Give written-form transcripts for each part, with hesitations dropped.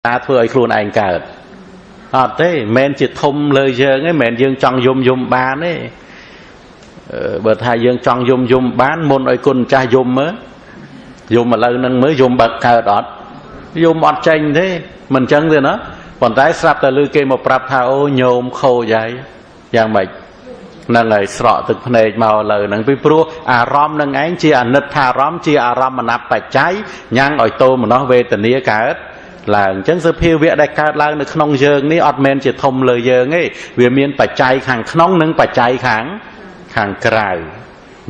ធ្វើឲ្យខ្លួនឯងកើតអត់ទេមិនមែនជាធំលើយើងទេមិនមែនយើងចង់យំយំបានទេបើថាយើងចង់យំយំបានមុនឲ្យគុណម្ចាស់យំមើលយំឥឡូវហ្នឹងមើលយំបើកើតអត់យំអត់ចេញទេមិនអញ្ចឹងទេណាប៉ុន្តែស្រាប់តែឮគេមកប្រាប់ថាអូញោមខូចហើយយ៉ាងម៉េចហ្នឹងហើយស្រក់ទឹកភ្នែកមកឥឡូវហ្នឹងពីព្រោះអារម្មណ៍នឹងឯងជាអនិច្ចារម្មណ៍ជាអារម្មណបច្ច័យញ៉ាំងឲ្យតោមនោះវេទនាកើតឡើងអញ្ចឹងសភាវៈដែលកើតឡើងនៅក្នុងយើងនេះអត់មែនជាធំលើយើងទេវាមានបច្ច័យខាងក្នុងនិងបច្ច័យខាងក្រៅ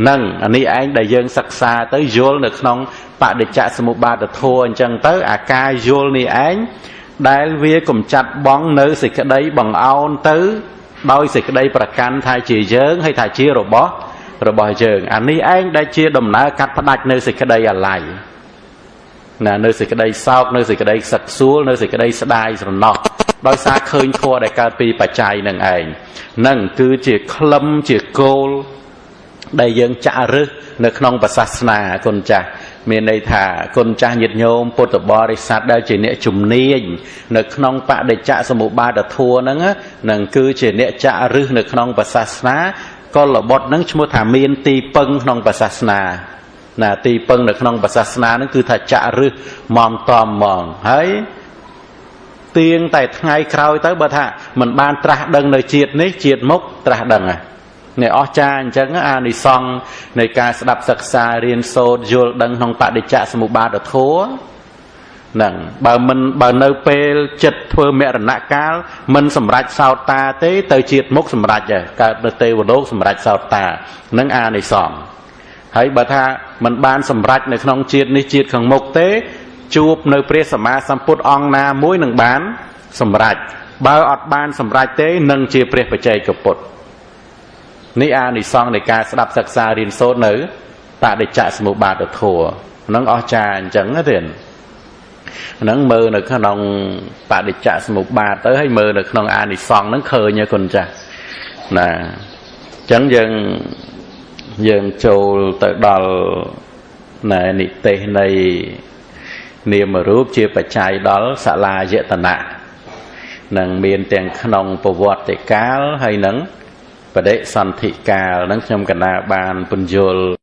នឹងអានេះឯងដែលយើងសិក្សាទៅយល់នៅក្នុងបដិច្ចសមុបាទធម៌អញ្ចឹងទៅអាការយល់នេះឯងដែលវាកំចាត់បងនៅសេចក្តីបង្អោនទៅដោយសេចក្តីប្រកាន់ថាជាយើងហើយថាជារបស់យើងអានេះឯងដែលជាដំណើរកាត់ផ្ដាច់នៅសេចក្តីអាល័យណានៅសេចក្តីសោកនៅសេចក្តីសឹកសួលនៅសេចក្តីស្ដាយស្រណោះដោយសារឃើញធម៌ដែលកើតពីបច្ច័យនឹងឯងនឹងគឺជាក្លឹមជាគោលដែលយើងចាក់រឹសនៅក្នុងសាសនាគុណចាស់មានន័យថាគុណចាស់ញាតិញោមពុទ្ធបរិស័ទដែលជាអ្នកជំនាញនៅក្នុងបដិច្ចសមុបាទធម៌ហ្នឹងនឹងគឺជាអ្នកចាក់រឹសនៅក្នុងសាសនាកុលបុត្រហ្នឹងឈ្មោះថាមានទីពឹងក្នុងសាសនាណាទីពឹងនៅក្នុងសាសនាហ្នឹងគឺថាចាក់រឹសមមតំហ្មងហើយទៀងតែថ្ងៃក្រោយទៅបើថាមិនបានត្រាស់ដឹងនៅជាតិនេះជាតិមុខត្រាស់ដឹងហ៎នេះអស្ចារ្យអញ្ចឹងអានិសង្ឃនៃការស្ដាប់សិក្សារៀនសូត្រយល់ដឹងក្នុងបដិច្ចសមុបាទធម៌ហ្នឹងបើមិនបើនៅពេលចិត្តធ្វើមរណកាលមិនសម្រេចសោតាទេទៅជាតិមុខសម្រេចកើតនៅទេវលោកសម្រេចសោតានឹងអានិសង្ឃហើយបើថាមិនបានសម្រេចនៅក្នុងជាតិនេះជាតិខាងមុខទេជួបនៅព្រះសម្មាសម្ពុទ្ធអង្គណាមួយនឹងបានសម្រេចបើអត់បានសម្រេចទេនឹងជាព្រះបច្ចេកពុទ្ធនេះអានិសង្ឃនៃការស្ដាប់សិក្សារៀនសូត្រនៅបដិច្ចសមុបាទធម៌ហ្នឹងអស្ចារ្យអញ្ចឹងណាទេហ្នឹងមើលនៅក្នុងបដិច្ចសមុបាទទៅហើយមើលនៅក្នុងអានិសង្ឃហ្នឹងឃើញគុណចាស់ណាអញ្ចឹងយើងចូលទៅដល់ណែនិទេសនៃនាមរូបជាបច្ច័យដល់សលាយតនៈនឹងមានទាំងក្នុងប្រវត្តិកាលហើយនឹងបដិសន្ធិកាលនឹងខ្ញុំកណាបានពន្យល់